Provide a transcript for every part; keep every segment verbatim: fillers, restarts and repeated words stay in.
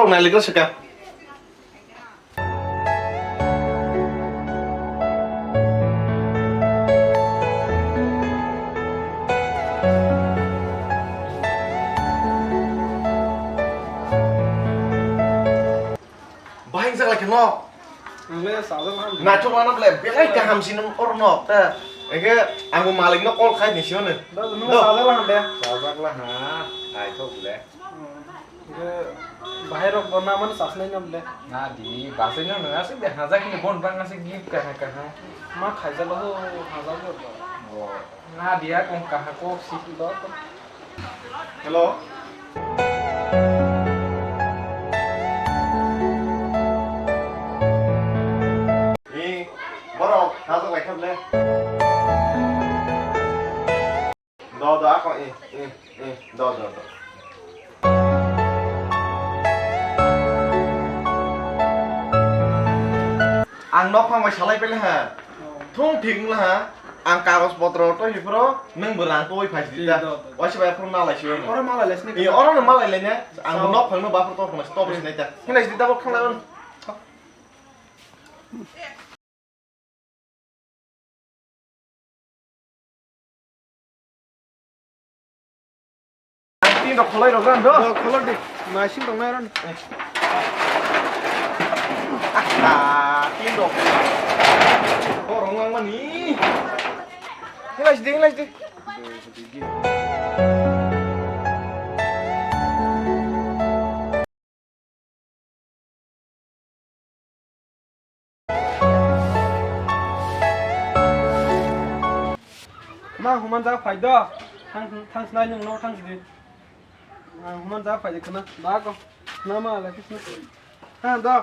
kolok nailikgo swkang. Bahai jak lai khe no. Ang le sajak lahan. Naithok lano ble belai kaham sino or no ta. Ege ang bo malik no call khai ni sino. Da no. Sajak lahan de. Sajak lahan. Naithok ble. Ege Bahai rok bo na mani chasnai nam le. Na di, basai no nang asik de hajak ni bon bang asik gift kaha kaha. Ma khaijalo ho hajak bo. Oh, na di a kong kaha kok sik do. Hello. Ni borok hajak lai khan le. Do, do, ako, eh, eh, eh, do, do, do. Ang nok phang bai salai pele ha. Thung thik wngla ha. Ang kagoj potro to hifro, nang bo rang toi phai sidi ta. Waisa bai phro nalai siyo. Oro malai lesni. Eh, oro no malai lene. Ang bo nok phang no bafro to phang to bo sinai ta. Hinai sidi ta bo khanglai on. Tin rok kholoi rok ran do. Do kholor di. Masing rok nai ran. Ah, tin rok. Borong ang mani. Ngai sidi, ngai sidi. Ma human ja phai do. Thang, thang sinai nung no thang sidi. Ma human ja phai de khna. Da ko. Na ma la kisna. Ha do.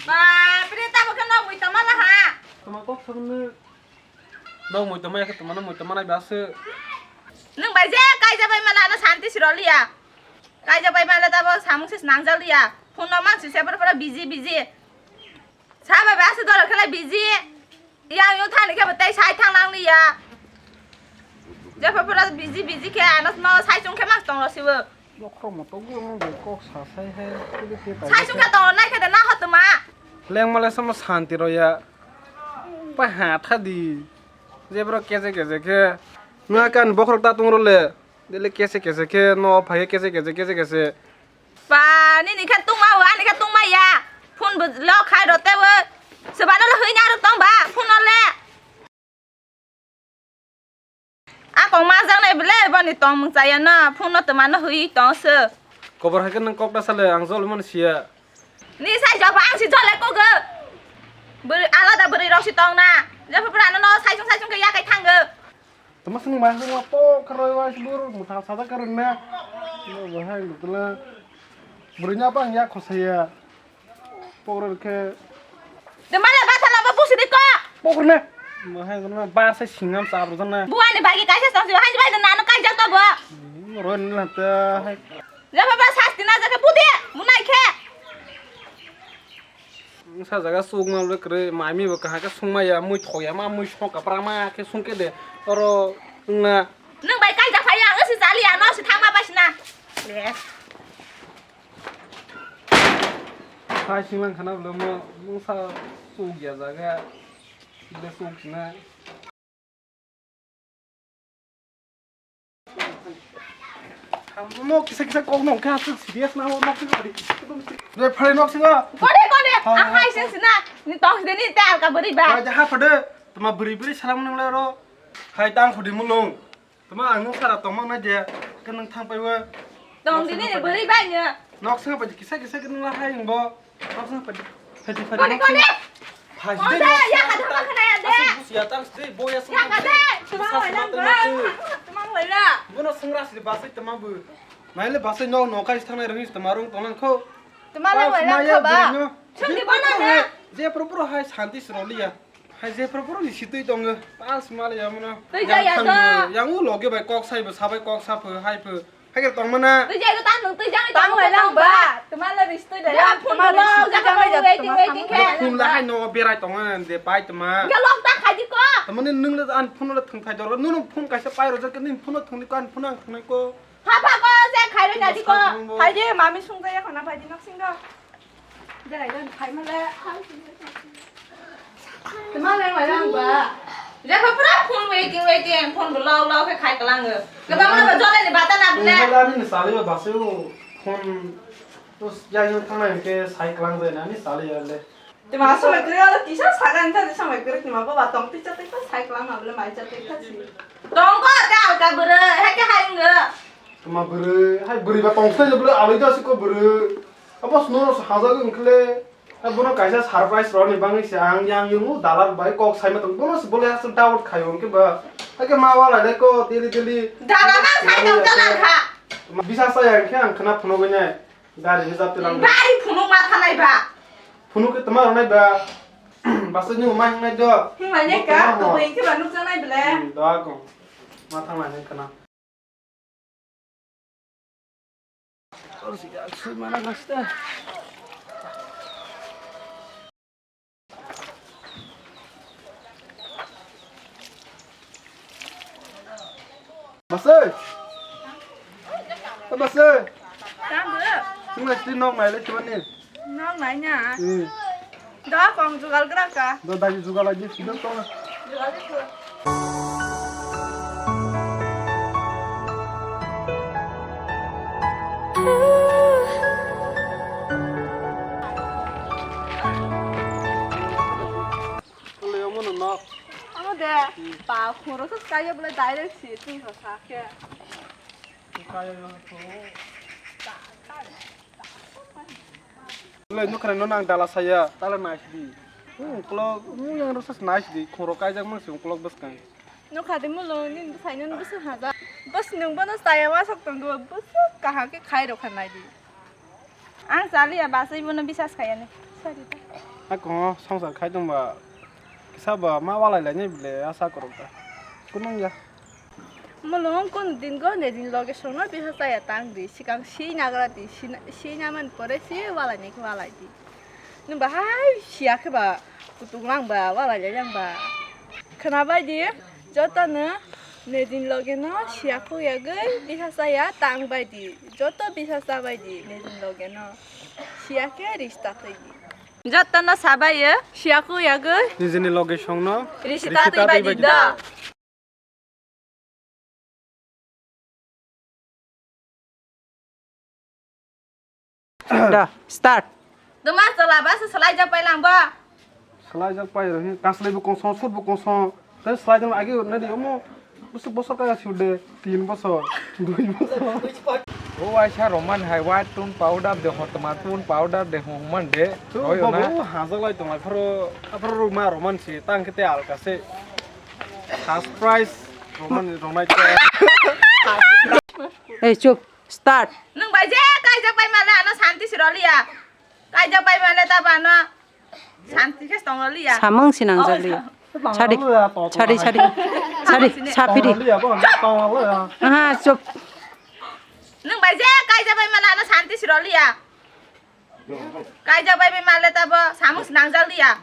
Bapre, tamo khe nok mui tongma na ha. Tamo kok sakno. Nok mui tongma ya khe tongma, nok mui tongma nai ba se. Nwng bai je kaijak bai mala ano santi siro liya. Kaijak bai mala tabo samung se nangjak liya. Phone no mang si se pura pura busy busy. Sa bai ba se dolo khe lai busy. Yang yung thani khe bo tei sai thang nang liya. Jepho pura busy busy khe ano no sai chung khe mas tong lo sibo. Bokhorok moto gulung bai kok sa sai hai, kiri kiri pai Sai chung khe tong lo nai khe de na hotuma. Lengma le samo santi rw ya. Pa ha tha di. Jebro kese kese khe. Nwa kan bokhorok ta tung rw le. Dele kese kese khe no phai kese kese kese kese. Pa, nini khe tungma o, ani khe tungma ya. Phone bo lo khai ro te o. Sebano lo hoi na ro tong ba, phone no le. A kong ma jang nai bele, boni tong mung chaya na, phone no tuma no hoi tong se. Kobor hai khe nang kok da sale, ang jol mani siya. Ni sai job ang si jole ko ge. Bwrwi alada bwrwi rok si tong na. Jepho pura no no sai chung sai chung khe ya kai thang ge. Tama sini mai sini ma pok keroi wai si bur muthang saja keroi na. Bahai lutla. Bwrwi nya bang ya khosaya. Pok roi khe. De mala ba thala ba busi de ko. Pok roi na. Bahai kono bar sai singam sa rok na. Buani bagi kaisa song si bahai bai de nano kai jak to bo. Roi na ta hai. Jepho ba sasti na jake budi. Munai khe. Wngsa jaga sukma le kwrwi, mai mi bo kaham khe sungma ya, mui thok ya ma, mui song kapra ma khe sung khe de, oro wngna. Nwng bai kaijak phai ya, wngsi chali ya, no si thangma bai sina. Le. Hai singlang khana bole mo, wngsa suk ya jaga, le suk sina. Mo kisa kisa kok nong kha aswk serious na mo nok sing kari. Re phai nok singa. Kore kore, ha, ang ha, hai ha. Sen sina. Ni tong de ni te alka bari ba. Ba ja ha phade. Tama bari bari salam nang le ro. Hai tang khudi mulung. Tama ang nung sara tong mang na je. Ke nang thang pai wa. Tong de ni bari ba nya. Nok singa ba kisa kisa ke nang la hai bo. Kone, kone. Kone, ya kata apa kena ya de. Asal bus ya tang sih, boy asal. Ya kata, cuma wala, cuma wala. Bono sengra sih basai temang bu. Naile basai no no kai thang nai rengis temarung tonglang kho. Cuma wala kho ba. Sungdi bono ne. Je pro pro hai santi sroli ya. Hai je pro pro ni situi tong. Pas mal ya mono. Tui ja ya to. Yang u loge bai kok sai bo sabai kok sa pho hai pho. Hai khe tongmana. Twi jai ko ta nung twi jang tang lai lang ba. Tuma la ris twi lai. Phone la waiting waiting khe. Phone la hai no berai tonga de pai tuma. Ga lok ta khai di ko. Tamani nung la an phone la thung thai dor. Nung phone kaisa pai ro jak ni phone thung ni ko an phone ang thung nai ko. Pha pha ko je khai ro na di ko. Hai je mami sung ja ya khana pai di nok sing do. Berai don phai male. Tuma le mai lang ba. Jepho pura phone waiting waiting, phone bo lao lao khe khai kalang. Kebang no jole ni bata na bune. Wala ni sali ba basai o phone to ya yo thang nai ke sai kalang jai na ni sali ya le. Tima samai kwrwi olo kisa sagan thani samai kwrwi tima baba tong twi chatwi kha sai kwlangma bole mai chatwi kha si. Tong ko ta ka bwrwi hai khe hai wngno. Tama bwrwi hai bwrwi ba tong sai bole aloi da si ko bwrwi. Abo sno ro haja ko wngkhle. Hai bono kaisa surprise roni bangwi se ang yang yung dalar bai kok sai ma tong bono se bole aswk doubt khayo wngkhe ba. Hai khe ma wala le ko tili tili. Dala ma sai tong dala kha. Bisa saya khe ang khna phunugwi nai. Gari reserve tilang. Gari phunuk ma thanai ba. Phunuk ke tama ronai ba. Basa ni umai hingnai do. Hingnai ne ka, tubui ke ba nuk janai bele. Hmm, do ako. Ma thangnai ne kana. Sui mana kasta. Basoi. O basoi. Tang bro. Nung nai sini nok nai le cuman ni. Nok nai nya. Hmm. Da kong jugal gra ka. Da da jugal lagi sudah kong. Jugal itu. Kole omo no nok. Omo de, pa khoro khe kaya bole direct si twi ho sa khe. Kaya yo to. Le nukra no nang dala saya, tala nice di. Hmm, klok, mu yang rasa nice di, khoro kaijak mang si klok bas kang. Nukha di mulo, nin bwsai no bwswk haja. Bas nung bono saya wa sok tongo, bwswk kaham khe khai rok kha nai di. Ang chaliya basai bono bisas khayani. Sorry ta. Ako songsar khai tongba kisa ba ma walai lai nai bile asa korok ta. Kunung ya. Mulung kun din go ne din loge sono bisa saya tang di sikang si nagra di si na man pore si walai ni walai di. Nung bahai siya khe ba kutung lang ba walai lai lang ba. Khna bai di. Jotono nijini loge no siya khuk yagwi bisa chaya tang bai di. Joto bisa cha bai di nijini loge no. Siya khe rista twi di. Jotono sa bai o siya khuk yagwi nijini loge song no rista twi bai di do. Da, start. Tuma chola ba se salai jak pai lang ba. Salai jak pai ro hin kaslai bo kongso, sut bo kongso. Te salai jang agi na di omo. Busuk bosor kaya sut de, tin bosor, dui bosor. O waisa roman hai wa tun powder de ho toma tun powder de ho man de. Tu oi na. Babu hazak lai tong lai pharo, apharo ma roman si tang kete alka se. First prize roman ronai te. Ei chup. Start. Nung bai je kaijak bai male ano santi siroliya. Kaijak bai male ta bano santi khe tongroliya. Samung sinang jaliya. Sadi. Sadi, sadi. Sadi, sapiri. Aha, chup. Nung bai je kaijak bai male ano santi siroliya. Kaijak bai bai male ta bo samung sinang jaliya.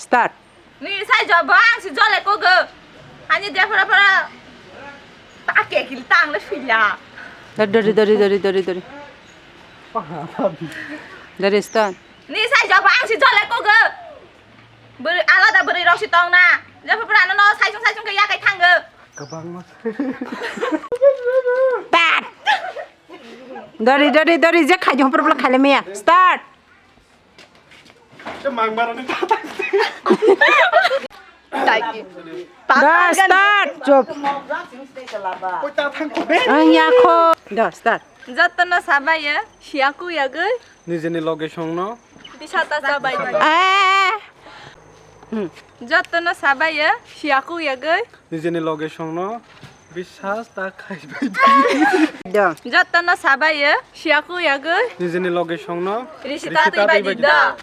Start. Ni sai jobo ang si jole kogo. Hani dia phara phara. Ta ke kil tang le sila. Dari, dari, dari, dari, dari, dari. Dari start. Ni sai jobo ang si jole kogo. Beri alada beri rok si tong na. Dia phara phara no sai sung sai sung ke ya kai thango. Kabang mas. Start. Dari, dari, dari je khai jong phara phara khai le meya. Start. Da start, chup. Ang yakho. Da start. Jotono sabaye siyaku yagwi. Nijini loge songno. Bisata sabai. Eh. Hmm. Jotono sabaye siyaku yagwi. Nijini loge songno bisas ta khaibai. Da. Jotono sabaye siyaku yagwi. Nijini loge songno risi ta twi bai di da.